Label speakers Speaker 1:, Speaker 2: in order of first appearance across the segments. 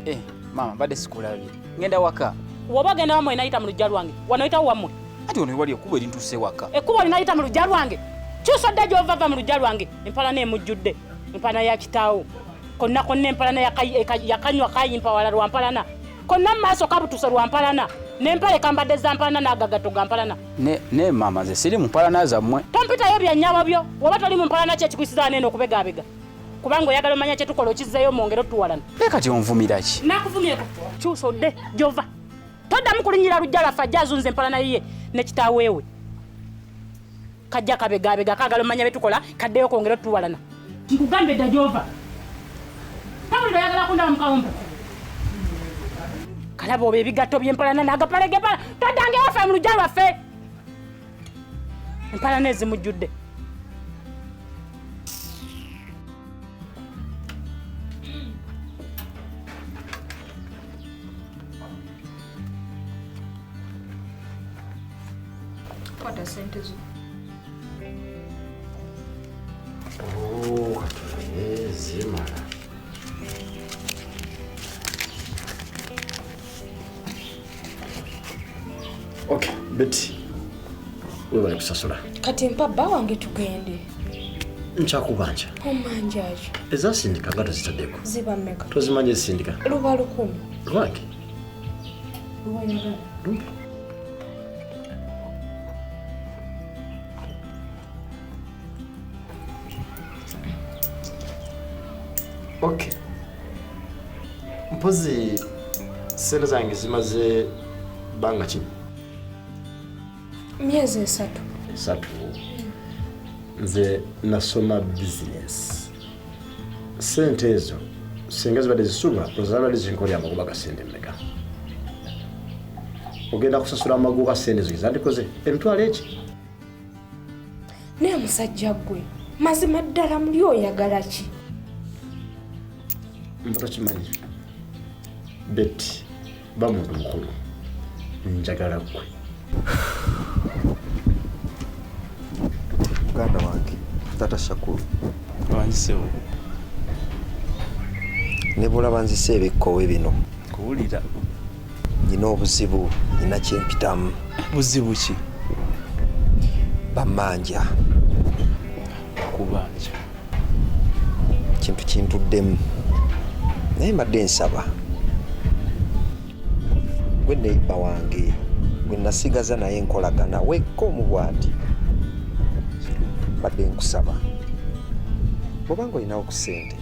Speaker 1: Eh, maama mbadde sikulabye. Ngenda waka.
Speaker 2: Woba ogenda wammwe nayita mu luggya lwange. Wano oyitawo wammwe.
Speaker 1: Ati wano wali ekkubo erintuuse waka.
Speaker 2: Ekkubo linayita mu luggya lwange. Kyusa dda gy'ova va mu luggya lwange. Empalana emujjudde. Empalana ya kitaawo. Konna konna empalana yakanywa kayimpawala lwa mpalana. Konna mu maaso kabutuse lwa mpalana. N'empale kambadde za mpalana n'agagatto ga mpalana.
Speaker 1: Ne, ne maama nze siri mu mpalana zammwe.
Speaker 2: Tompitayo bya nnyabo byo. Woba toli mu mpalana ki ekikuyisiza wano eno okubegaabega? Kubanga oyagala omanya kye tukola okizzeeyo mwongere otuwalana.
Speaker 1: Naye kati onvumira ki?
Speaker 2: Nakuvumyeko. Kyusa odde gy'ova. Toddamu kulinnyira luggya lwaffe ajja azunza empalana yiye ne kitaawe we. Kajja kabegaabega kaagala omanya bye tukola kaddeyo kwongere otuwalana. Nkugambye dda gy'ova. Tawulira oyagala kundaba mu kawumbi. Kalaba oba ebigatto by'empalana n'agapale g'empalana. Toddanga ewaffe mu luggya lwaffe. Empalana ezimujjudde.
Speaker 3: Kwata sente zo.
Speaker 4: Oh, katulabe zimala. Okay, Betty. Webale kusasula.
Speaker 3: Kati mpa bba wange tugende.
Speaker 4: Nkyakubanja.
Speaker 3: Omanja ki?
Speaker 4: Ezasindika nga tozitaddeko.
Speaker 3: Ziba mmeka?
Speaker 4: Tozimanyi ezisindika.
Speaker 3: Luba 1000.
Speaker 4: Lwange?
Speaker 3: Lw'oyagala.
Speaker 4: Lumpe. Okay. Mpozi sente zange zimaze bbanga ki?
Speaker 3: Myezi 3.
Speaker 4: 3. Nze nasoma bizinesi. Sente ezo singa zibadde zisulwa zabadde zinkolera amagoba ga sente mmeka? Ogenda kusasula amagoba sente ezo zandikoze emitwalo eki?
Speaker 3: Naye musajja ggwe mazima ddala muli oyagala ki?
Speaker 4: Mba tokimanyi Betty, ba muntu mukulu, njagala ggwe.
Speaker 5: Muganda wange Tata Shakuru.
Speaker 6: Wanzisewo.
Speaker 5: Ne bw'olaba nzise ebikkowe bino.
Speaker 6: Kuwulira.
Speaker 5: Nina obuzibu, nina kye mpitamu.
Speaker 6: Buzibu ki?
Speaker 5: Bammanja.
Speaker 6: Bakubanja.
Speaker 5: Kintu kintuddemu. Naye mbadde nsaba. Gwe neighbor wange, gwe nasigaza naye nkolagana wekka omu bw'ati. Mbadde nkusaba. Bw'oba ng'olinawo ku ssente,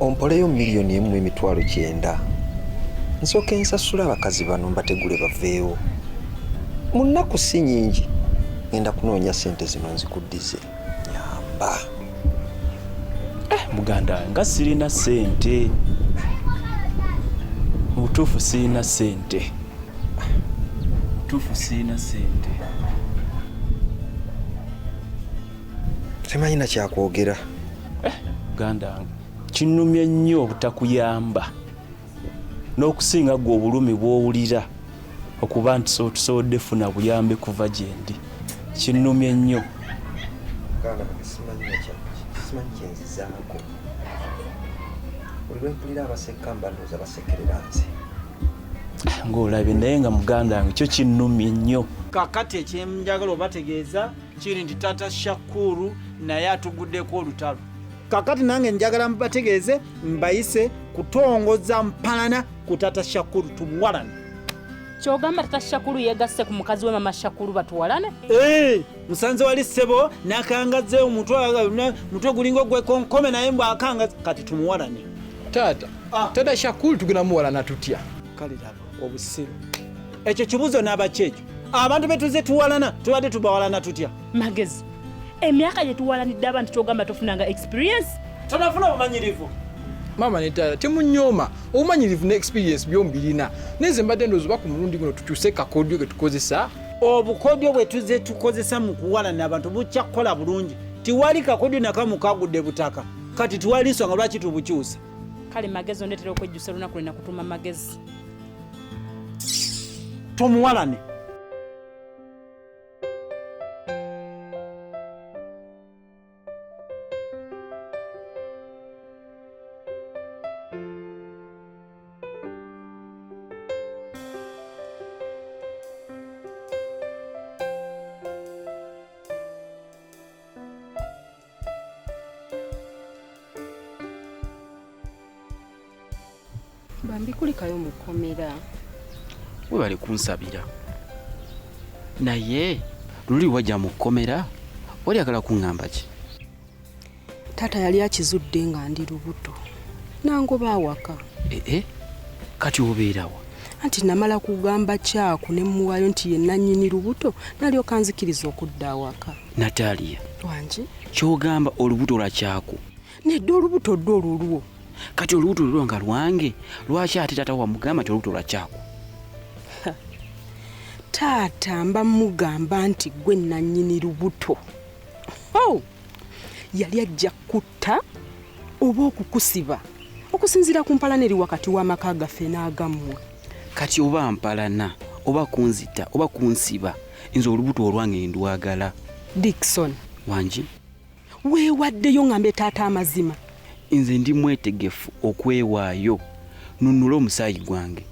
Speaker 5: ompoleyo miliyoni emu emitwalo 90. Nsooke nsasule abakazi bano mbategule baveewo. Mu nnaku si nnyingi, ngenda kunoonya ssente zino nzikuddize. Nyamba.
Speaker 6: Muganda wange nga sirina ssente. Mu butuufu sirina ssente. Butuufu sirina ssente.
Speaker 5: Simanyi na kyakwogera.
Speaker 6: Muganda wange kinnumye nnyo obutakuyamba n'okusinga ggwe obulumi bw'owulira okuba nti tusobodde funa buyambi kuva gye ndi. Kinnumye nnyo.
Speaker 5: Muganda wange simanyi kye nzizaako. Buli lwe mpulira abaseka mba ndowooza basekerera nze.
Speaker 6: Ng'olabye naye nga muganda wange kyo kinnumye nnyo.
Speaker 7: Kaakati ekyenjagala obategeeza kiri nti Taata Shakuru naye atuguddeko olutalo. Kaakati nange njagala mbategeeze mbayise kutongoza mpalana ku Taata Shakuru tumuwalane.
Speaker 2: Ky'ogamba Taata Shakuru yeegasse ku mukazi we Mama Shakuru batuwalane?
Speaker 7: Musanze wali ssebo n'akangaze omutwe gulinga ogw'ekonkome naye mbw akangaze kati tumuwalane.
Speaker 8: Taata, Taata Shakuru tugenda muwalana tutya?
Speaker 7: Kale laba obusiru. Ekyo kibuuzo n'abaki ekyo? Abantu be tuzze tuwalana tubadde tubawalana tutya?
Speaker 2: Magezi. Emyaka gye tuwalanidde abantu ky'ogamba tofunanga experience?
Speaker 7: Tonafuna bumanyirivu.
Speaker 8: Maama ne taata temunyooma, obumanyirivu ne experience byo mbirina. Naye nze mbadde ndowooza oba ku mulundi guno tukyuse kakodyo ke tukozesa.
Speaker 7: Obukodyo bwe tuzze tukozesa mu kuwalana abantu bukya kukola bulungi. Tiwali kakodyo nakamu kagudde butaka. Kati tiwali nsonga lwaki tubukyusa.
Speaker 2: Kale Magezi ondeetera okwejjusa olunaku lwe nakutuma Magezi.
Speaker 7: Tumuwalane.
Speaker 9: Bambi kulikayo mu kkomera.
Speaker 1: Webale kunsabira. Naye luli wajja mu kkomera wali ayagala kuŋŋamba ki?
Speaker 9: Taata yali akizudde nga ndi lubuto. Nangoba awaka.
Speaker 1: Ee, kati obeerawa?
Speaker 9: Anti namala kugamba Kyaku ne mmuwaayo nti ye nnannyini lubuto n'alyoka anzikiriza okudda awaka.
Speaker 1: Natalia.
Speaker 9: Wangi?
Speaker 1: Ky'ogamba olubuto lwa Kyaku?
Speaker 9: Nedda olubuto ddo olulwo.
Speaker 1: Kati olubuto lulwo nga lwange, lwaki ate taata wamugamba nti olubuto lwa Kyaku?
Speaker 9: Taata mba mugamba nti gwe nnannyini lubuto. Oh! Yali ajja kutta oba okukusiba okusinziira ku mpalana eri wakati w'amaka gaffe n'agammwe.
Speaker 1: Kati oba mpalana oba kunzita oba kunsiba, nze olubuto olwange ndwagala.
Speaker 9: Dickson.
Speaker 1: Wangi?
Speaker 9: Weewaddeyo ngambe taata amazima.
Speaker 1: Nze ndi mwetegefu okwewaayo nunule omusaayi gwange.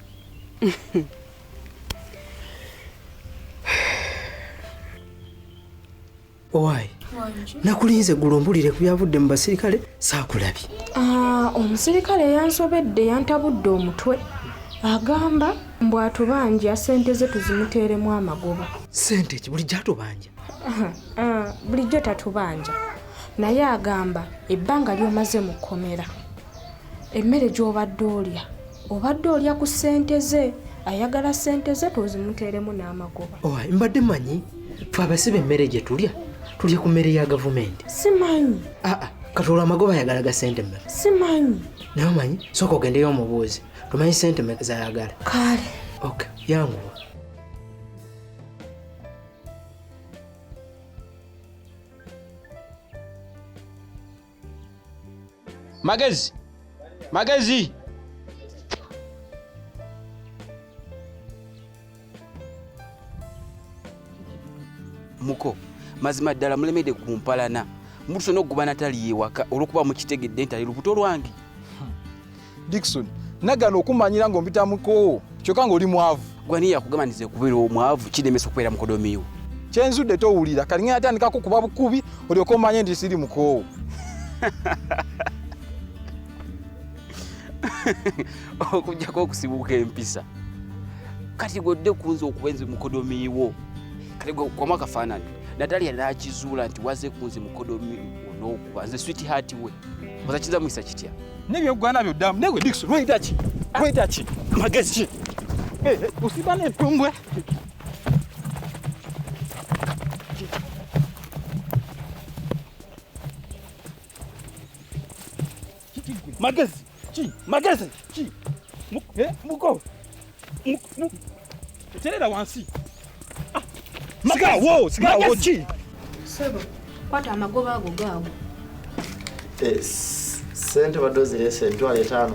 Speaker 10: Owaayi, nakulinze eggulo ombulire ku byavudde mu basirikale saakulabye.
Speaker 3: Omusirikale yansobedde yantabudde omutwe. Agamba mbu atubanja ssente ze tuzimuteeremu amagoba.
Speaker 10: Ssente ki? Bulijjo atubanja?
Speaker 3: Bulijjo tatubanja, naye agamba ebbanga ly'omaze mu kkomera emmere gy'obadde olya obadde olya ku ssente ze, ayagala ssente ze tuzimuteeremu n'amagoba.
Speaker 10: Owaayi, mbadde mmanyi ffe abasibe emmere gye tulya tulya ku mmere ya gavumenti.
Speaker 3: Simanyi.
Speaker 10: Kati olwo amagoba ayagala ga ssente mmeka?
Speaker 3: Simanyi.
Speaker 10: Naye omanyi, sooka ogendeyo omubuuze tumanyi ssente mmeka z'ayagala.
Speaker 3: Kale.
Speaker 10: Okay, yanguwa.
Speaker 1: Magezi! Magezi! Muko, mazima ddala mulemedde ku mpalana. Mutuuse n'okugoba Natalia ewaka olw'okuba mukitegedde nti ali lubuto lwange.
Speaker 8: Dickson, nagaana okumanyira ng'ompita mukoowo kyokka ng'oli mwavu.
Speaker 1: Gwe ani yakugamba nti nze kubeera omwavu kiremesa okubeera mukodomi wo?
Speaker 8: Kyenzudde towulira, kati ngenda tandikako kuba bukubi olyoke omanye nti siri mukoowo.
Speaker 1: Okuggyako okusibuuka empisa. Kati gwe odde kunze okuba nze mukodomi wo. Kati gwe kwamu akafaananyi. Natalia n'akizuula nti waze kunze mukodomi wo n'okuba nze sweetheart we. Oza kiyinza muyisa kitya?
Speaker 8: N'ebyokugwana byo ddamu. Naye gwe Dickson, weyita ki? Weyita ki? Magezi ki? Osiba n'entumbwe. Magezi ki? Magezi ki? Muko. Terera wansi. Sigawo, sigawo ki?
Speaker 9: Sebo, kwata amagoba ago gaago.
Speaker 4: Ssente badde ozireese 5,000.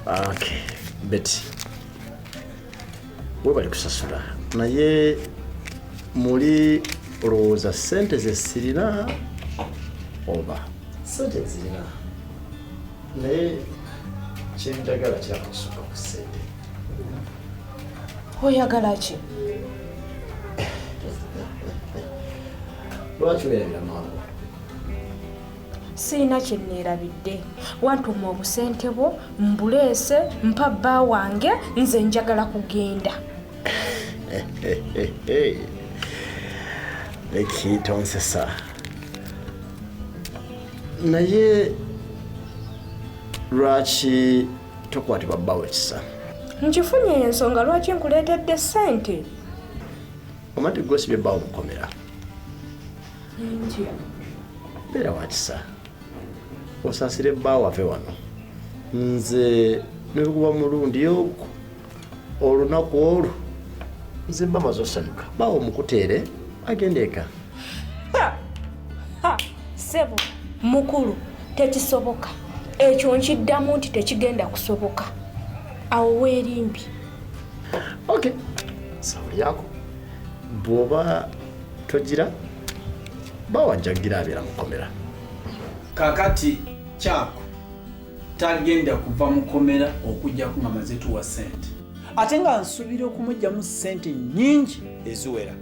Speaker 4: Okay, Betty. Webale kusasula. Naye muli olowooza ssente ze sirina oba ssente zirina, naye kyenjagala kyakusukka ku ssente.
Speaker 3: Oyagala ki?
Speaker 4: Lwaki weerabira mangu?
Speaker 3: Sirina kye neerabidde. Wantuma obusente bwo mbuleese mpa bba wange, nze njagala kugenda.
Speaker 4: Becky tonsesa. Naye lwaki tokwatibwa bbawo ekisa?
Speaker 3: Nkifunye ensonga lwaki nkuleetedde ssente.
Speaker 4: Omanyi gwosibye bbawo mukomera.
Speaker 3: Ntya.
Speaker 4: Beera wa kisa. Osaasire bbaawo ave wano. Nze ne bwe guba mulundi ogwo olunaku olwo nze mba maze osanyuka. Bbaawo mukuteere agende eka.
Speaker 3: Ssebo mukulu tekisoboka. Ekyo nkiddamu nti tekigenda kusoboka. Awo weerimbi.
Speaker 4: Okay. Sawuli yako. Bw'oba togira bbaawo ajja kugira abeera mukomera.
Speaker 7: Kakati Kyako tagenda kuva mukomera okuggyako nga maze tuwa ssente. Ate nga nsuubira okumuggyamu ssente nnyingi eziwera.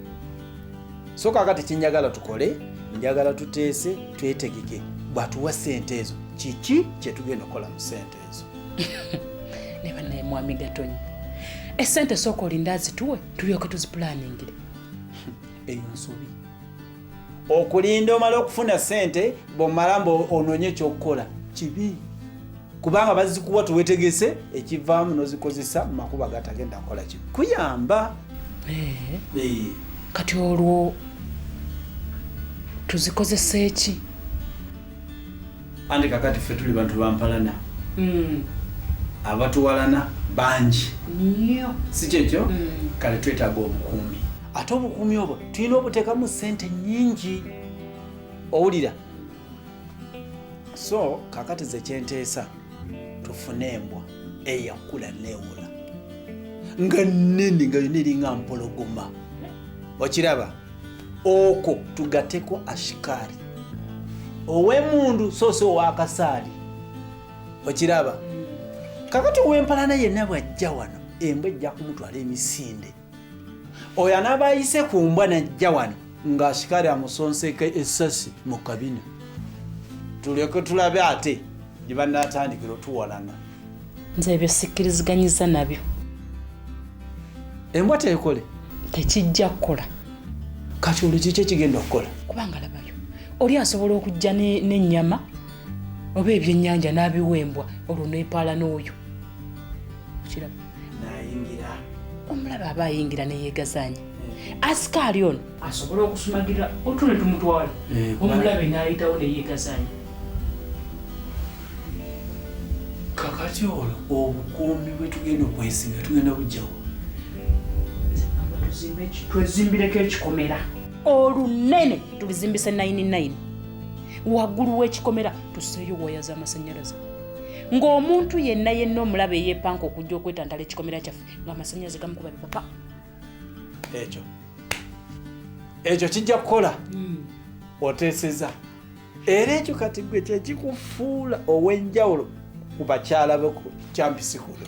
Speaker 7: So kakati kye njagala tukole, njagala tuteese twetegeke. Bw'atuwa ssente ezo, kiki kye tugenda okukola mu ssente ezo?
Speaker 2: Ne bannaye mwami Gatonyi, essente sooka olinda azituwe tulyoke tuzipulaaningire.
Speaker 7: Eyo nsobi. Okulinda omala okufuna ssente bw'omala mbu onoonye ekyokukola kibi, kubanga bazikuwa tuwetegese ekivaamu n'ozikozesa mu makubo agatagenda kukola ki kuyamba.
Speaker 2: Kati olwo tuzikozesa eki?
Speaker 7: Anti kakati ffe tuli bantu bampalana, abatuwalana bangi
Speaker 2: nnyo,
Speaker 7: si kyekyo? Kale twetaaga obukuumi, ate obukuumi obwo tulina obuteekamu ssente nnyingi, owulira? So kakati ze kyenteesa tufune embwa eyakula neewola nga nnene nga yonna eringa mpologoma, okiraba? Okwo tugateko ashikaali ow'emmundu so si ow'akasaali, okiraba? Kakati ow'empalana yenna bw'ajja wano embwa ejja kumutwala emisinde. Oyo anaaba ayise ku mbwa n'ajja wano ng'ashikaali amusonseka essasi mu kabina, tulyoke tulabe ate gye banaatandikira otuwalana.
Speaker 2: Nze ebyo sikkiriziganyiza nabyo.
Speaker 7: Embwa teekole?
Speaker 2: Tekijja kukola.
Speaker 7: Kati olwo kiki ekigenda okukola?
Speaker 2: Kubanga labayo oli asobola okujja n'ennyama oba ebyennyanja n'abiwa embwa, olwo neepaala n'oyo, okiraba?
Speaker 7: Nayingira.
Speaker 2: Omulaba aba ayingira neyeegazaanya. Asikaali ono asobola okusumagira otule tumutwala, omulabe n'ayitawo neyeegazaanya.
Speaker 7: Kakati olwo obukuumi bwe tugenda okwesiga tugenda bujjawo?
Speaker 2: Twezimbireko ekikomera olunene, tulizimbise 99 waggulu w'ekikomera, tusseeyo waya z'amasannyalaze ng'omuntu yenna yenna omulaba eyeepanka okujja okwetantala ekikomera kyaffe ng'amasannyalaze gamukuba bipapa.
Speaker 7: Ekyo kijja kukola. Oteeseza era ekyo kati gwe kyekikufuula ow'enjawulo ku bakyala be ku kyampisi kuno,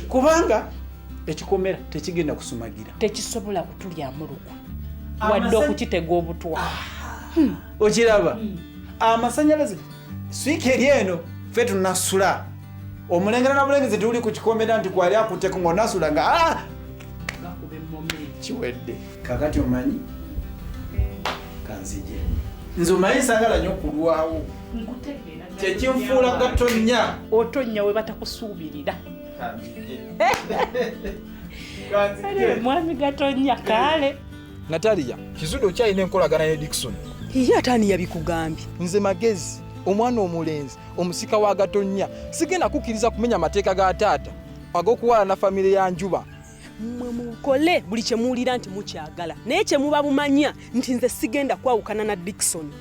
Speaker 7: kubanga ekikomera tekigenda kusumagira,
Speaker 2: tekisobola kutulyamu lukwe wadde okukitega obutwa.
Speaker 7: Okiraba? Amasanyalaze swiki eri eno ffe tunasula omulengera na bulengezi tuli ku kikomera nti kwali akutteko ng'onasula nga kiwedde. Kakati omanyi kanzije nze omanyi saagala nnyo kulwawo, kyekinfuula gatonya.
Speaker 2: Otonya we batakusuubirira. Mwami Gatonya kale.
Speaker 8: Natalia, Kizude okyalina enkolagana ne Dickson?
Speaker 9: Ye ate ani yabikugambye?
Speaker 8: Nze Magezi, omwana omulenzi omusika wa Gatonya, sigenda kukkiriza kumenya amateeka ga taata ag'okuwalana famire ya Njuba.
Speaker 9: Mmwe mukole buli kye muwulira nti mukyagala, naye kye muba bumanya nti nze sigenda kwawukana na Dickson.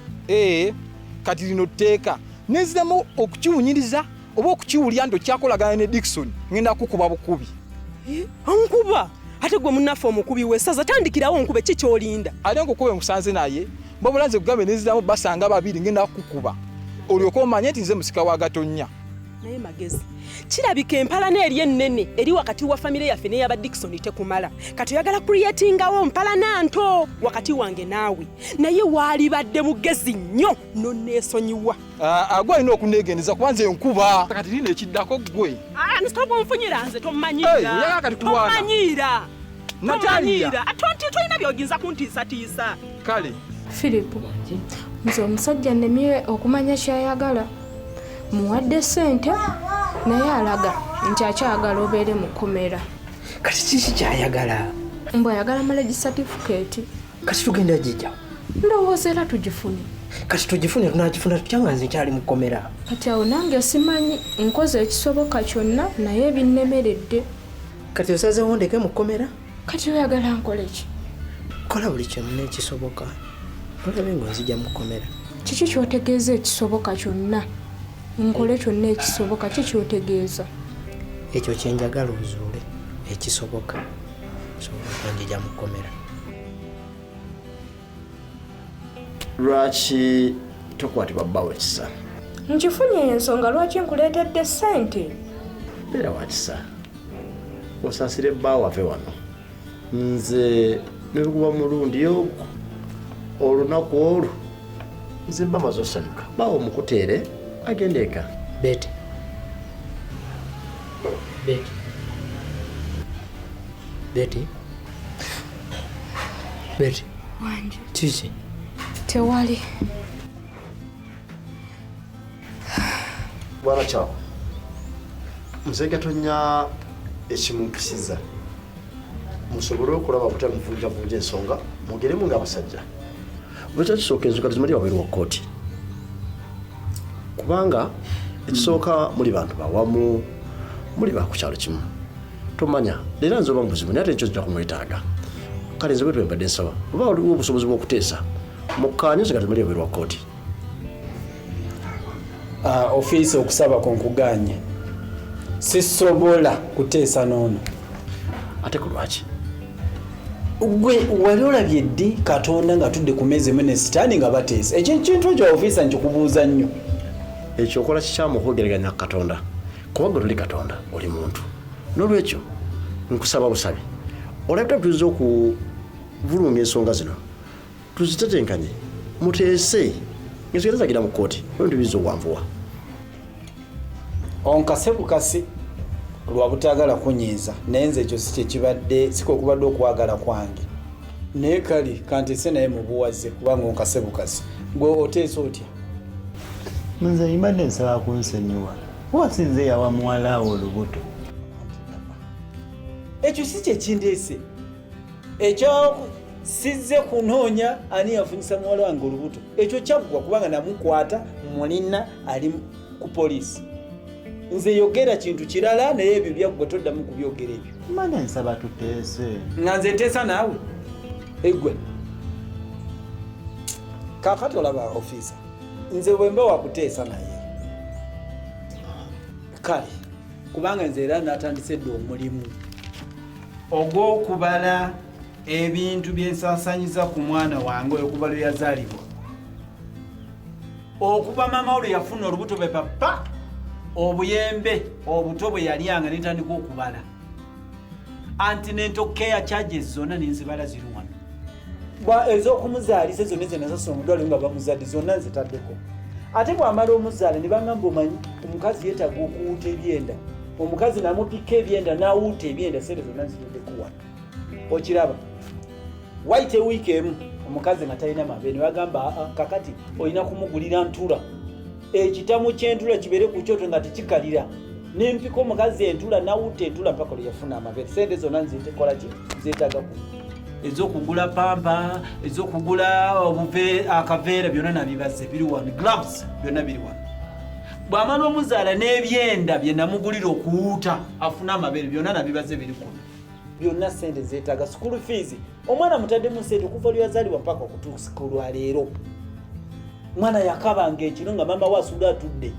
Speaker 8: Kati lino tteeka nenziramu okukiwunyiriza oba okukiwulira nti okyakolagana ne Dickson, ngenda kukuba bukubi.
Speaker 9: Nkuba? Ate gwe munnaffe omukubi w'essaza, tandikirawo nkube, ki ky'olinda?
Speaker 8: Ate nkukube nkusanze naye, mbabula nze kugambe nenziramu basanga babiri, ngenda kukuba olyoke omanye nti nze musika wa Gatonya.
Speaker 9: Naye Magezi, kirabika empalana eri ennene eri wakati wa famire yaffe n'eyaba Dickson tekumala. Kati oyagala creatingawo mpalana nto wakati wange naawe, naye waalibadde mugezi nnyo nonneesonyiwa.
Speaker 8: Agwe alina okuneegendeza kuba nze nkuba. Kati lino ekiddako ggwe.
Speaker 9: Nsaba onfunyira nze tommanyiira. Tommanyiira. Tommanyiira. Tolina by'oyinza kuntiisatiisa.
Speaker 8: Kale.
Speaker 3: Philip, nze omusajja nnemye okumanya ky'ayagala. Muwadde ssente naye alaga nti akyagala obeere mu kkomera.
Speaker 10: Kati kiki ky'ayagala?
Speaker 3: Mbu ayagala marriage certificate.
Speaker 10: Kati tugenda gijja?
Speaker 3: Ndowooza era tugifune.
Speaker 10: Kati tugifune, tunagifuna tutya nga nze nkyali mu kkomera?
Speaker 3: Kati awo nange simanyi, nkoze ekisoboka kyonna naye binnemeredde.
Speaker 10: Kati osazeewo ndeke mu kkomera?
Speaker 3: Kati oyagala nkole ki?
Speaker 10: Kola buli kyonna ekisoboka olabe ng'onzija mu kkomera.
Speaker 3: Kiki ky'otegeeza ekisoboka kyonna? Nkole kyonna ekisoboka, ki ky'otegeeza?
Speaker 10: Ekyo kye njagala ozuule ekisoboka osobola okunjija mu kkomera.
Speaker 4: Lwaki tokwatibwa bbawo ekisa?
Speaker 3: Nkifunye ensonga lwaki nkuleetedde ssente.
Speaker 4: Beera wa kisa, osaasire bbaawo ave wano. Nze ne lukuba mulundi ogwo olunaku olwo Nze mba maze osanyuka bawo omukuteere agenda eka.
Speaker 10: Betty. Betty. Betty. Betty.
Speaker 3: Wanje.
Speaker 10: Kiki?
Speaker 3: Tewali.
Speaker 4: Bwana Kyako, Mzee Gatonya ekimumpisiza musobole okulaba butya muvunjavunja ensonga mugeremu ng'abasajja. Bwekyo kisooka ensonga tezimali wabweru wa kkooti, kubanga ekisooka muli bantu bawamu, muli ba ku kyalo kimu, tomanya leero nze oba mu buzibu naye ate ekyo nja kumwetaaga. Kale nze bwetyo mbadde nsaba oba waliwo obusobozi bw'okuteesa mukkaanye ensonga tezimali wabweru wa kkooti.
Speaker 7: Ofiisi okusaba ko nkuganye, sisobola kuteesa n'ono.
Speaker 4: Ate ku lwaki?
Speaker 7: Gwe wali olabye ddi Katonda nga tudde ku mmeeza emu ne Sitaani nga bateesa? Ekyo ekintu ekyo ofiisa nkikubuuza nnyo.
Speaker 4: Ekyo okola kikyamu okwogeraganya ku Katonda, kuba gwe toli Katonda, oli muntu. N'olwekyo nkusaba busabi, olabye tuyinza okuvulunga ensonga zino tuzitetenkanye, muteese ensonga tezagenda mu kkooti, ebintu biyinza okuwanvuwa.
Speaker 7: Onkase bukasi lwa butaagala kunyiiza, naye nze ekyo si kyekibadde, si kwe kubadde okwagala kwange. Naye kale kanteese naye mubuwaze kubanga onkase bukasi. Gwe oteesa otya?
Speaker 11: Nze mbadde nsaba kunsonyiwa kuba si nze yawa muwala wo olubuto.
Speaker 7: Ekyo si kye kindeese. Ekyo sizze kunoonya ani yafunyisa muwala wange olubuto. Ekyo kyaggwa kubanga namukwata mulina ali ku poliisi. Nze yogera kintu kirala naye ebyo byaggwa toddamu kubyogera ebyo.
Speaker 11: Mbadde nsaba tuteese.
Speaker 7: Nga nze nteesa naawe? Eggwe. Kaakati olaba ofiisa, nze bwe mba wakuteesa naye kale, kubanga nze era natandise dda omulimu ogw'okubala ebintu bye nsaasaanyiza ku mwana wange oyo okuva lwe yazaalibwa. Okuva maama we lwe yafuna olubuto bwe papa obuyembe obuto bwe yalyanga ne ntandika okubala. Antenatal care charges zonna ne nzibala ziri wano. Bwa ez'okumuzaalisa zonna ze nasasula mu ddwaliro nga bamuzadde zonna nzitaddeko. Ate bw'amala omuzaala ne bangamba omanyi omukazi yeetaaga okuwuuta ebyenda. Omukazi namupikka ebyenda n'awuuta ebyenda ssente zonna nzitaddeko wano. Okiraba? Wayita ewiiki emu omukazi nga talina mabeere ne bagamba aa kakati olina kumugulira ntula. Ekitamu ky'entula kibeere ku kyoto nga tekikalira. Ne mpika omukazi entula n'awuuta entula mpaka lwe yafuna amabeere. Ssente zonna nzitekola ki? Nzeetaaga ku ez'okugula pampa, ez'okugula obuve akaveera byonna nabibaze biri wano, gloves byonna biri wano. Bw'amala omuzaala n'ebyenda bye namugulira okuwuuta afune amabeere byonna nabibaze biri kuno. Byonna ssente zeetaaga, school fees omwana mutaddemu ssente okuva lwe yazaalibwa mpaka okutuuka olwaleero. Mwana yakabanga ekiro nga maama we asula atudde,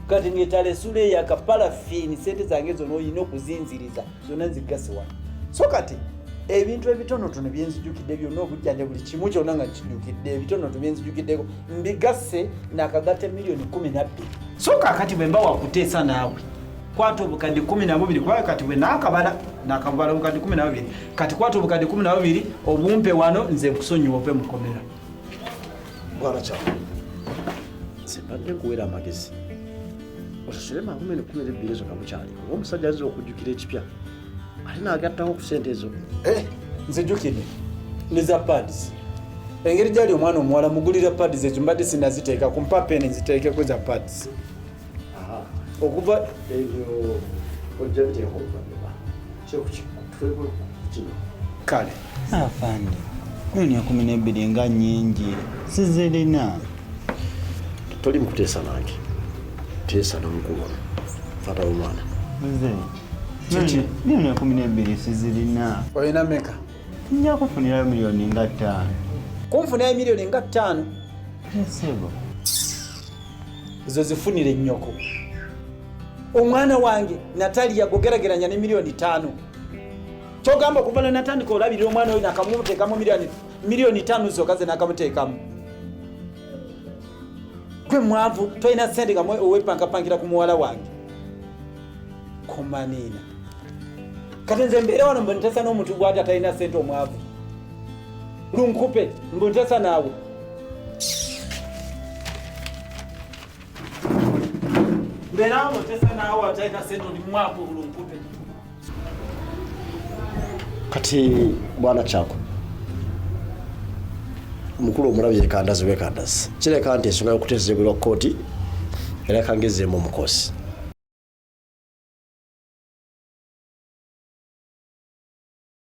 Speaker 7: kati ng'etala esula eyaka parafiini, ssente zange zonna olina okuzinziriza zonna nzigase wano. So kati ebintu ebitonotono bye nzijukidde byonna, obujjanja buli kimu kyonna nga nkijjukidde, ebitonotono bye nzijukiddeko mbigasse nakagatta miliyoni 12. So kaakati bwe mba wakuteesa naawe kwata obukadde 12, kubanga kati bwe naakabala naakabala obukadde 12, kati kwata obukadde 12 obumpe wano nze nkusonyiwa ove mukomera.
Speaker 4: Bwana Kyako, nze mbadde nkuwera amagezi osasule mangu mene 12 ezo nga mukyali, oba omusajja ayinza okujjukira ekipya ate n'agattako ku ssente ezo.
Speaker 7: Nzijjukidde ne za pads. Engeri gyali omwana omuwala mugulira pads ezo mbadde sinaziteekako, mpa peni nziteekeko za pads.
Speaker 4: Okuva ebyo ojja biteeka oluvannyuma kino.
Speaker 7: Kale.
Speaker 11: Afande, miliyoni 12 nga nnyingi sizirina.
Speaker 4: Toli mu kuteesa nange, teesa n'omukulu ono taata w'omwana.
Speaker 11: Nze
Speaker 7: Kiki?
Speaker 11: miliyoni 12 sizirina.
Speaker 7: Olina meka?
Speaker 11: Nja kufunirayo miliyoni nga 5.
Speaker 7: Kunfunirayo miliyoni nga 5?
Speaker 11: Ssebo.
Speaker 7: Ezo zifunire nnyoko. Omwana wange Natalia gogerageranya ne miliyoni 5. Kyogamba okuva lwe natandika olabirira omwana oyo nakamuteekamu miliyoni 5 zokka ze nakamuteekamu. Gwe mwavu tolina ssente nga wepankapankira ku muwala wange. Komaniina. Kati nze mbeera wano mbu nteesa n'omuntu gw'ati atalina ssente omwavu. Lunkupe mbu nteesa naawe. Beera ng'oteesa naawe atalina sente oli mwavu olunkupe.
Speaker 4: Kati bwana Kyako, mukulu omulabye yekandazi bwekandazi, kireka nti ensonga y'okuteesezebwa kkooti ereka ngezeemu omukosi.